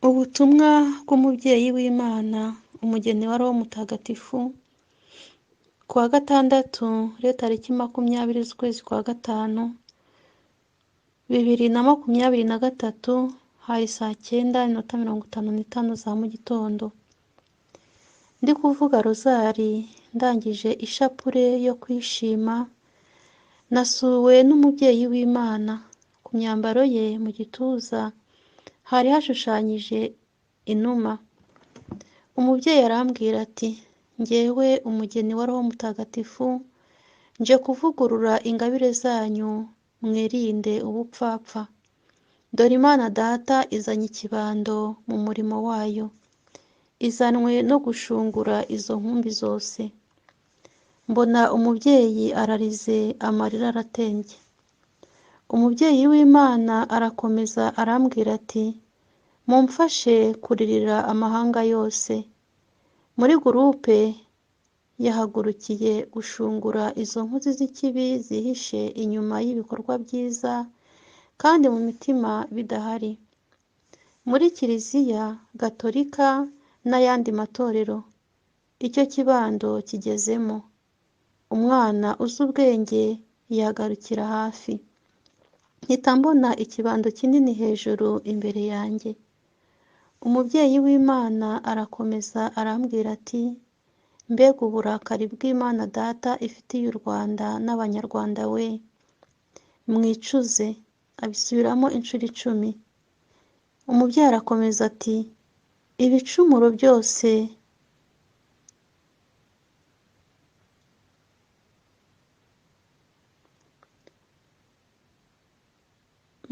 Ubutumwa bw'Umubyeyi w'Imana, umugeni wa Roho Mutagatifu, ku wa gatandatu tariki 20 z'ukwezi kwa 5, 2023, hari saa 9:55 za mu gitondo. Ndi kuvuga rozari ndangije ishapure yo kwishima, nasuwe n'Umubyeyi w'Imana. Ku myambaro ye mu gituza hari hashushanyije inuma. Umubyeyi arambwira ati: "Njyewe umugeni wa Roho Mutagatifu, nje kuvugurura ingabire zanyu, mwirinde ubupfapfa. Dore Imana Data izanye ikibando mu murimo wayo, izanwe no gushungura izo nkumbi zose." Mbona umubyeyi ararize, amarira aratembye. Umubyeyi w'Imana arakomeza arambwira ati: "Mumfashe kuririra amahanga yose." Muri gurupe yahagurukiye gushungura izo nkozi z'ikibi zihishe inyuma y'ibikorwa byiza kandi mu mitima bidahari. Muri Kiliziya Gatolika n'ayandi matorero, icyo kibando kigezemo. Umwana uzi ubwenge yagarukira hafi. Mpita mbona ikibando kinini hejuru imbere yanjye. Umubyeyi w'Imana arakomeza arambwira ati: "Mbega uburakari bw'Imana Data ifitiye u Rwanda n'Abanyarwanda we! Mwicuze." Abisubiramo inshuro 10. Umubyeyi arakomeza ati: "Ibicumuro byose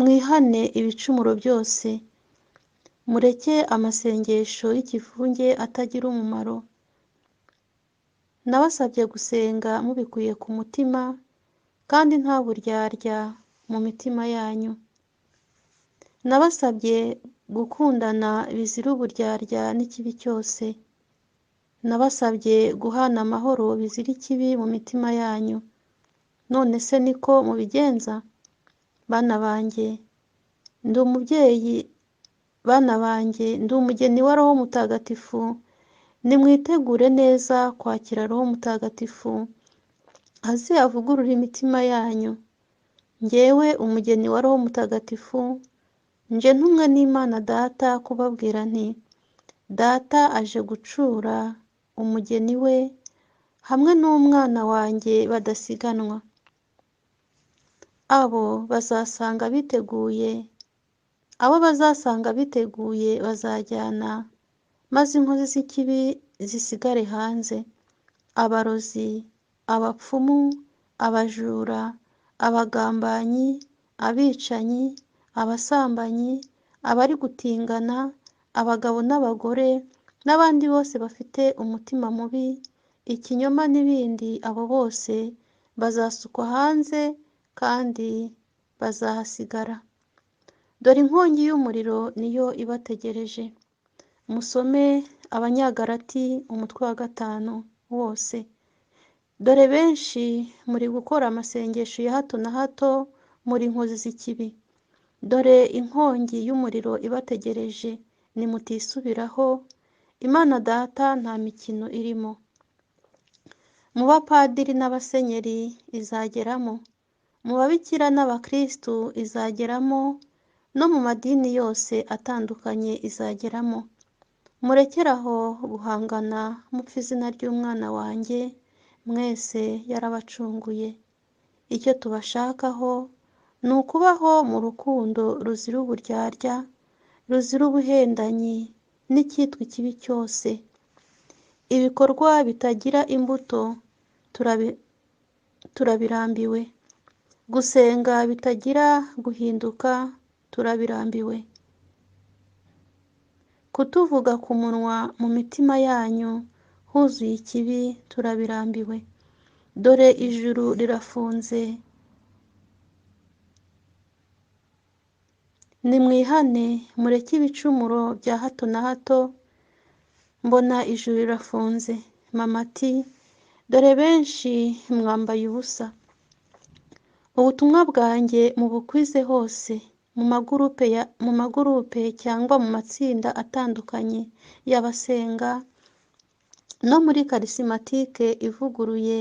mwihane ibicumuro byose, mureke amasengesho y'ikivunge atagira umumaro. Nabasabye gusenga mubikuye ku mutima kandi nta buryarya mu mitima yanyu. Nabasabye gukundana bizira uburyarya n'ikibi cyose. Nabasabye guhana amahoro bizira ikibi mu mitima yanyu. None se niko mubigenza? Bana banjye, ndi umubyeyi, bana banjye, ndi umugeni wa Roho Mutagatifu. Nimwitegure neza kwakira Roho Mutagatifu, aze avugurure imitima yanyu. Njyewe umugeni wa Roho Mutagatifu, nje ntumwe n'Imana Data kubabwira nti: Data aje gucura umugeni we hamwe n'umwana wanjye badasiganwa. Abo bazasanga biteguye, abo bazasanga biteguye bazajyana, maze inkozi z'ikibi zisigare hanze: abarozi, abapfumu, abajura, abagambanyi, abicanyi, abasambanyi, abari gutingana, abagabo n'abagore, n'abandi bose bafite umutima mubi, ikinyoma n'ibindi. Abo bose bazasukwa hanze kandi bazahasigara. Dore inkongi y'umuriro niyo ibategereje." Musome Abanyagalati umutwe wa 5 wose. Dore benshi muri gukora amasengesho ya hato na hato muri inkozi z'ikibi. Dore inkongi y'umuriro ibategereje nimutisubiraho. Imana Data nta mikino irimo. Mu bapadiri n'abasenyeri izageramo, mu babikira n'abakristu izageramo, no mu madini yose atandukanye izageramo. Murekere aho guhangana mupfa izina ry'umwana wanjye, mwese yarabacunguye. Icyo tubashakaho ni ukubaho mu rukundo ruzira uburyarya, ruzira ubuhendanyi n'icyitwa ikibi cyose. Ibikorwa bitagira imbuto turabirambiwe. Gusenga bitagira guhinduka turabirambiwe. Kutuvuga ku munwa mu mitima yanyu huzuye ikibi turabirambiwe. Dore ijuru rirafunze. Nimwihane, mureke ibicumuro bya hato na hato. Mbona ijuru rirafunze. Mama ati: "Dore benshi mwambaye ubusa. Ubutumwa bwanjye mubukwize hose. mu magurupe cyangwa mu matsinda atandukanye y'abasenga, no muri karisimatike ivuguruye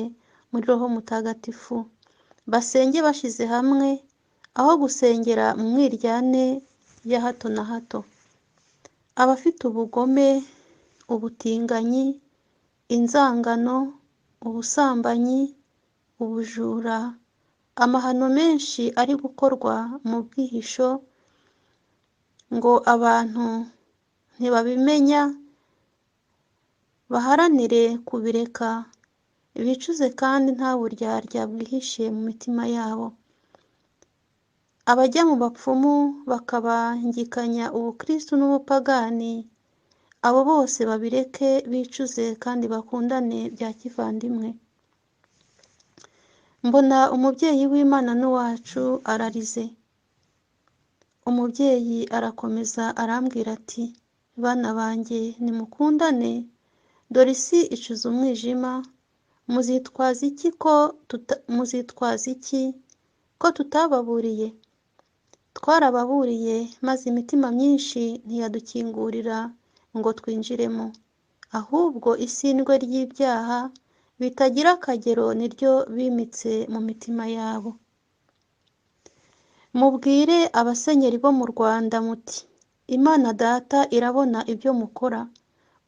muri Roho Mutagatifu. Basenge bashyize hamwe, aho gusengera mu mwiryane ya hato na hato. Abafite ubugome, ubutinganyi, inzangano, ubusambanyi, ubujura, amahano menshi ari gukorwa mu bwihisho ngo abantu ntibabimenya, baharanire kubireka, bicuze kandi nta buryarya bwihishe mu mitima yabo. Abajya mu bapfumu bakabangikanya ubukristu n'ubupagani, abo bose babireke, bicuze kandi bakundane bya kivandimwe. Mbona umubyeyi w'Imana n'uwacu ararize. Umubyeyi arakomeza arambwira ati: bana banjye nimukundane, dore isi icuze umwijima, muzitwaza iki ko tutababuriye? Twarababuriye, maze imitima myinshi ntiyadukingurira ngo twinjiremo, ahubwo isindwe ry'ibyaha bitagira akagero niryo bimitse mu mitima yabo. Mubwire abasenyeri bo mu Rwanda muti: Imana Data irabona ibyo mukora,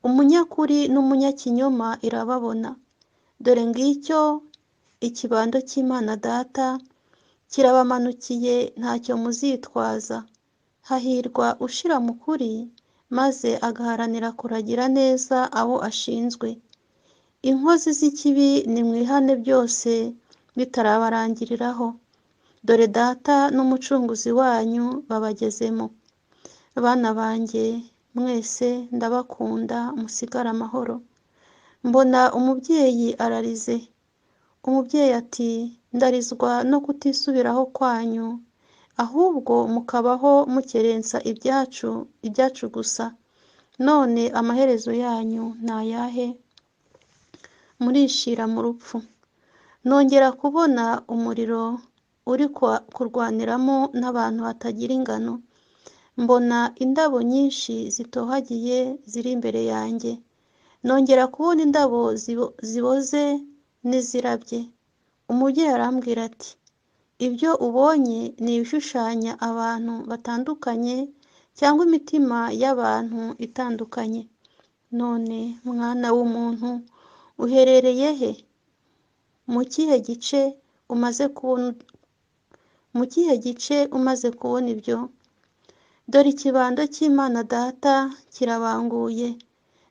umunyakuri n'umunyakinyoma irababona. Dore ngicyo ikibando cy'Imana Data kirabamanukiye, ntacyo muzitwaza. Hahirwa ushira mu kuri, maze agaharanira kuragira neza abo ashinzwe. Inkozi z'ikibi nimwihane byose bitarabarangiriraho. Dore Data n'Umucunguzi wanyu babagezemo. Bana banjye mwese ndabakunda, musigare amahoro. Mbona umubyeyi ararize. Umubyeyi ati: ndarizwa no kutisubiraho kwanyu, ahubwo mukabaho mukerensa ibyacu gusa. None amaherezo yanyu ni ayahe? Murishira mu rupfu. Nongera kubona umuriro uri kurwaniramo n'abantu batagira ingano. Mbona indabo nyinshi zitohagiye ziri imbere yanjye. Nongera kubona indabo ziboze n'izirabye. Umubyeyi arambwira ati: ibyo ubonye ni ibishushanya abantu batandukanye cyangwa imitima y'abantu itandukanye. None mwana w'umuntu, uherereye he? Mu kihe gice umaze kubona ibyo? Dore ikibando cy'Imana Data kirabanguye.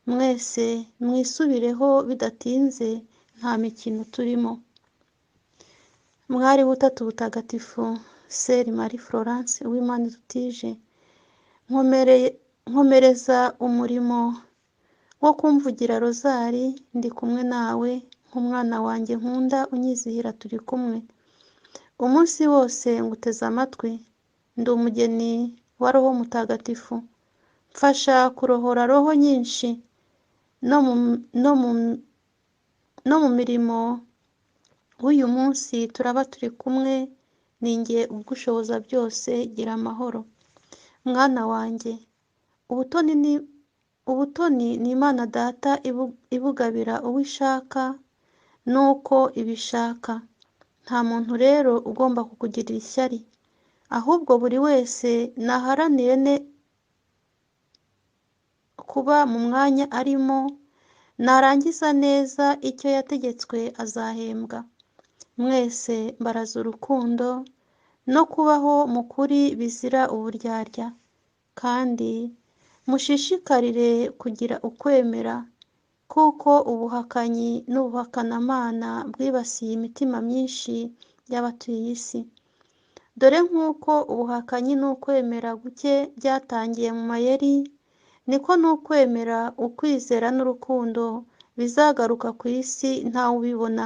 Mwese mwisubireho bidatinze, nta mikino turimo. Mwari Butatu Butagatifu, Sœur Marie Florence Uwimana Idutije, nkomereza umurimo wo kumvugira rozari, ndi kumwe nawe nk'umwana wanjye nkunda unyizihira, turi kumwe. Umunsi wose nguteze amatwi, ndi umugeni wa Roho Mutagatifu. Mfasha kurohora roho nyinshi no mu mirimo w'uyu munsi turaba turi kumwe, ninjye ugushoboza byose, gira amahoro. Mwana wanjye, ubutoni ni Imana Data ibugabira uwo ishaka n'uko ibishaka. Nta muntu rero ugomba kukugirira ishyari, ahubwo buri wese naharanire kuba mu mwanya arimo, narangiza neza icyo yategetswe azahembwa. Mwese mbaraza urukundo no kubaho mu kuri bizira uburyarya, kandi mushishikarire kugira ukwemera, kuko ubuhakanyi n'ubuhakanamana bwibasiye imitima myinshi y'abatuye isi. Dore nk'uko ubuhakanyi n'ukwemera guke byatangiye mu mayeri, niko n'ukwemera, ukwizera n'urukundo bizagaruka ku isi ntawe ubibona.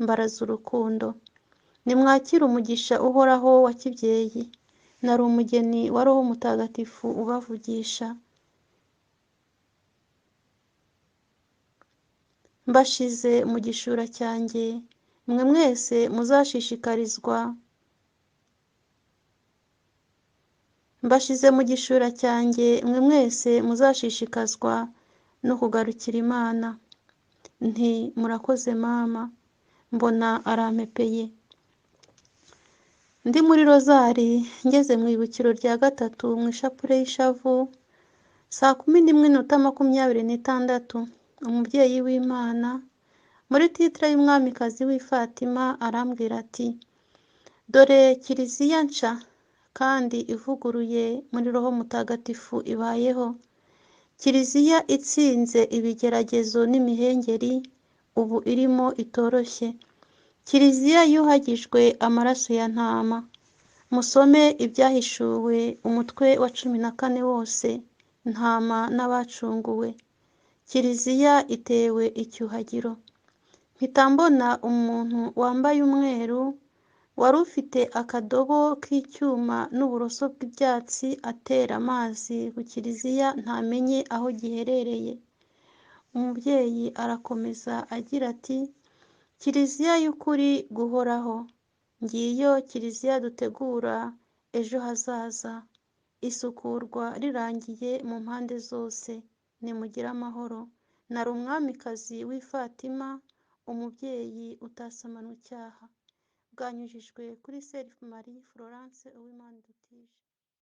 Mbaraza urukundo. Nimwakire umugisha uhoraho wa kibyeyi. Nari umugeni wa Roho Mutagatifu ubavugisha. Mbashize mu gishura cyanjye, mwe mwese muzashishikarizwa Mbashize mu gishura cyanjye mwe mwese muzashishikazwa no kugarukira Imana. Nti murakoze mama, mbona arampepeye. Ndi muri rozari ngeze mu ibukiro rya gatatu mu ishapule y'ishavu, saa 11:26, umubyeyi w'Imana muri titire y'umwamikazi w'i Fatima arambwira ati: dore kiliziya nshya kandi ivuguruye muri Roho Mutagatifu ibayeho, kiliziya itsinze ibigeragezo n'imihengeri ubu irimo itoroshye, kiliziya yuhagijwe amaraso ya ntama. Musome ibyahishuwe umutwe wa 14 wose, ntama n'abacunguwe. Kiliziya itewe icyuhagiro. Mpita mbona umuntu wambaye umweru wari ufite akadobo k'icyuma n'uburoso bw'ibyatsi atera amazi ku kiliziya ntamenye aho giherereye. Umubyeyi arakomeza agira ati: kiliziya y'ukuri guhoraho, ngiyo kiliziya dutegura ejo hazaza, isukurwa rirangiye mu mpande zose, nimugire amahoro. Nari umwamikazi w'i Fatima, umubyeyi utasamanwe icyaha. Bwanyujijwe kuri Self Marie Florence Uwimana Dutije.